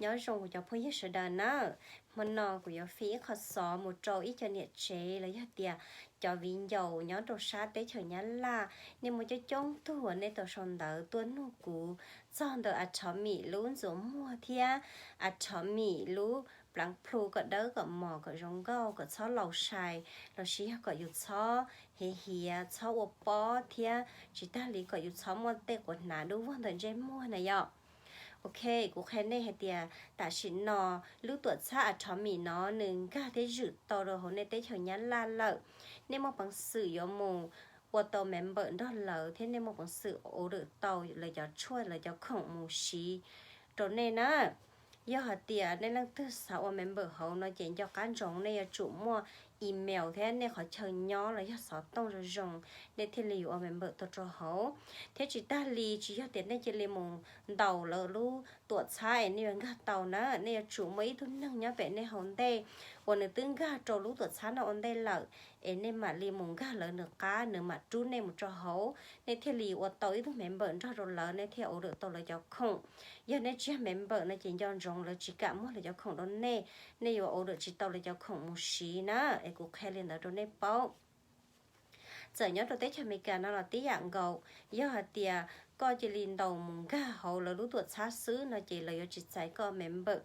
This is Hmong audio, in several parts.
Nyob zoo kuv cov phooj ywg sawv daws na, hmo no kuv yuav fij ib qho xov mus rau ib co niam tsev los yog tias cov viv ncaus nyob rau sab teb chaws Nyab Laj, nej muaj coob coob tug uas nej tau sau ntawv tuaj nug kuv txog ntawm Atomy lub ntxuav muag thiab Atomy lub pleev plhu kom dawb kom mos kom zoo nkauj kom txhob laus sai, los sis yog kom yus txhob hiav hiav txhob ua pob thiab tsis tag li kom yus txhob muaj tej quav hnav dub vog ntawm ntsej muag na yom. Ok, kuv qhia nej hais tias tam sim no lub tuam txhab Atomy no nws nkag thiab zwm tau rau hauv nej teb chaws Nyab Laj lawm. Nej muaj peev xwm yuav mus ua tau member nrog lawv thiab nej muaj peev xwm order tau lawv cov tshuaj lawv cov khoom mus siv rau nej na. Yog hais tias nej leej twg xav ua member hauv no ces nco qab ntsoov nej yuav tsum muaj email thiab nej qhov chaw nyob los yog xov tooj zoo zoo, nej thiaj li yuav ua member tau rau hauv. Thiab tsis tag li tsis yog tias nej cia li mus ntaus lawv lub tuam txhab es nej yuav nkag tau na, nej yuav tsum muaj ib tug neeg nyob pem nej hauv ntej uas nws twb nkag rau lub tuam txhab no ua ntej lawm, es nej mam li mus nkag lawv nws qab nws mam rub nej mus rau hauv, nej thiaj li ua tau ib tug member nrog rau lawv, nej thiaj order tau lawv cov khoom. Yog nej tsis yog member no ces nco ntsoov lawv tsis kam muag lawv cov khoom rau nej, nej yuav order tsis tau lawv cov khoom mus siv na, es kuv qhia li ntawd rau nej paub. Txawm nyob rau teb chaws Amelikas no los tib yam nkaus, yog hais tias koj cia li ntaus mus nkag hauv lawv lub tuam txhab xwb no ces lawv yuav tsis txais koj member.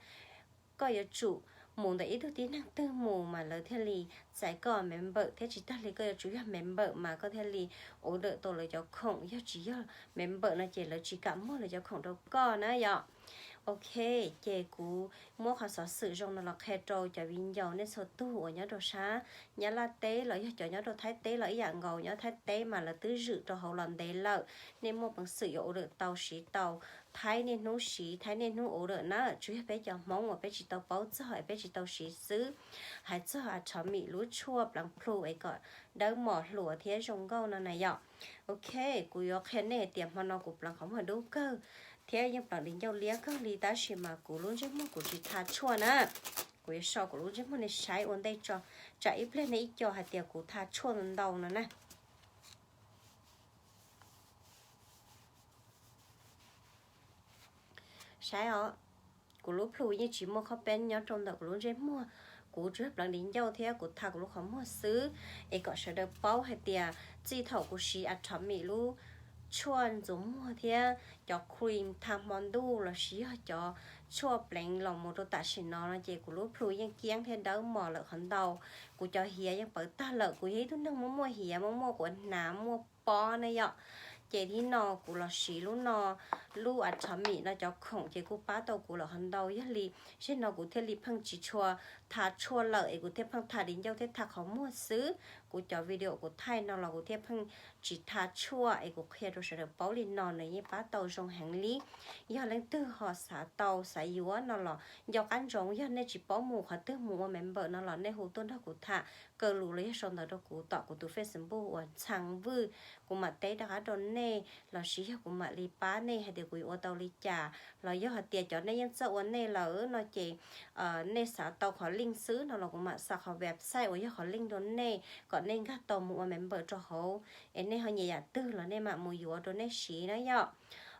Koj yuav tsum mus ntawm ib tug tib neeg twg mus mas lawv thiaj li txais koj member, thiab tsis tag li koj yuav tsum yog member mas koj thiaj li order tau lawv cov khoom, yog tsis yog member no ces lawv tsis kam muag lawv cov khoom rau koj na yom. Ok, ces kuv muab qhov xov xwm zoo no los qhia rau cov viv ncaus nej txhua tug uas nyob rau sab Nyab Laj teb los yog cov nyob rau Thaib teb los ib yam nkaus, nyob Thaib teb mas lawv twb zwm rau hauv los ntev lawm, nej muaj peev xwm yuav order tau siv tau, thaib niaj hnub siv thaib niaj hnub order na, tsuas yog peb cov Hmoob uas peb tsis tau paub txog es peb tsis tau siv xwb. Hais txog Atomy lub tshuaj pleev plhu es kom dawb mos hluas thiab zoo nkauj no na yom. Ok, kuv yuav qhia nej hais tias hmo no kuv pleev qhov muag dub kawg thiab yeej pleev di ncauj liab kawg li tab sis mas kuv lub ntsej muag kuv tsis tha tshuaj na. Kuv yuav sau kuv lub ntsej muag nej saib ua ntej tso, tsam ib pliag nej ib co hais tias kuv tha tshuaj ntau no na. Saib os, kuv lub plhu yeej tsis muaj khob peeb nyob rau ntawm kuv lub ntsej muag. Kuv tsuas pleev di ncauj thiab kuv tha kuv lub qhov muag xwb, es kom sawv daws paub hais tias txij thaum kuv siv Atomy lub tshuaj ntxuav muag thiab cov cream tha hmo ntuj los sis yog cov tshuaj pleev los mus rau tam sim no no ces kuv lub plhu yeej kiab thiab dawb mos lawm qhov ntau. Kuv cov hiav yeej pawv tag lawm, kuv yog ib tug neeg muaj muaj hiav muaj muaj quav hnav muaj pob ne yom. Ces thib no kuv los siv lub no, lub Atomy no cov khoom ces kuj pab tau kuv lawm qhov ntau. Yog li zaum no kuv thiaj li pheej tsis tshua tha tshuaj lawm es kuv thiaj pheej tha di ncauj thiab tha qhov muag xwb. Kuv cov video kuv thaij no los kuv thiaj pheej tsis tha tshuaj es kuv qhia rau sawv daws paub li no nws yeej pab tau zoo heev li. Yog leej twg ho xav tau xav yuav no los nco qab ntsoov, yog nej tsis paub mus qhov twg mus ua member no los nej hu tuaj nrog kuv tham. Kaw lus los yog sau ntawv rau kuv tom kuv tus Facebook uas Ntxhee Vwj, kuv mam teb rov qab rau nej los sis yog kuv mam li pab nej hais tias kuv yuav ua tau li cas. Los yog hais tias cov nej yeej txawj ua nej lawm no ces nej xav tau qhov link xwb no los kuv mam xa qhov website uas yog qhov link rau nej kom nej nkag tau mus ua member rau hauv, es nej ho nyiam yam twg los nej mam mus yuav rau nej siv na yom.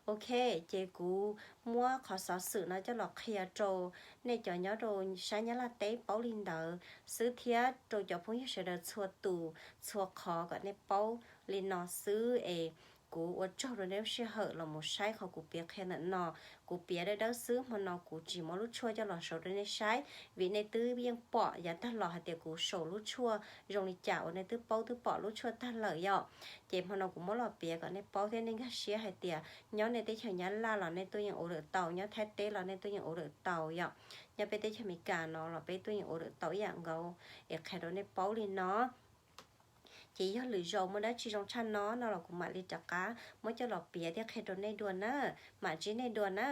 Ok, ces kuv muab qhov xov xwm no coj los qhia rau nej cov nyob rau sab Nyab Laj teb paub li ntawd xwb thiab rau cov phooj ywg sawv daws txhua tus txhua qhov kom nej paub li no xwb es kuv ua tsaug rau nej lub sij hawm los mus saib qhov kuv piav qhia ntawm no. Kuv piav dawb dawb xwb, hmo no kuv tsis muab lub tshuaj coj los sau rau nej saib vim nej twb yeej pom yav tag los hais tias kuv sau lub tshuaj zoo li cas uas nej twb paub twb pom lub tshuaj tag lawm yom. Ces hmo no kuv muab los piav kom nej paub thiab nej nkag siab hais tias nyob nej teb chaws Nyab Laj los nej tuaj yeej order tau, nyob Thaib teb los nej tuaj yeej order tau yom. Nyob peb teb chaws Amelikas no los peb tuaj yeej order tau ib yam nkaus es qhia rau nej paub li no. Ces yog lwm zaus muaj dab tsi zoo tshaj no no los kuv mam li rov qab muab coj los piav thiab qhia rau nej dua na. Mam ntsib nej dua na.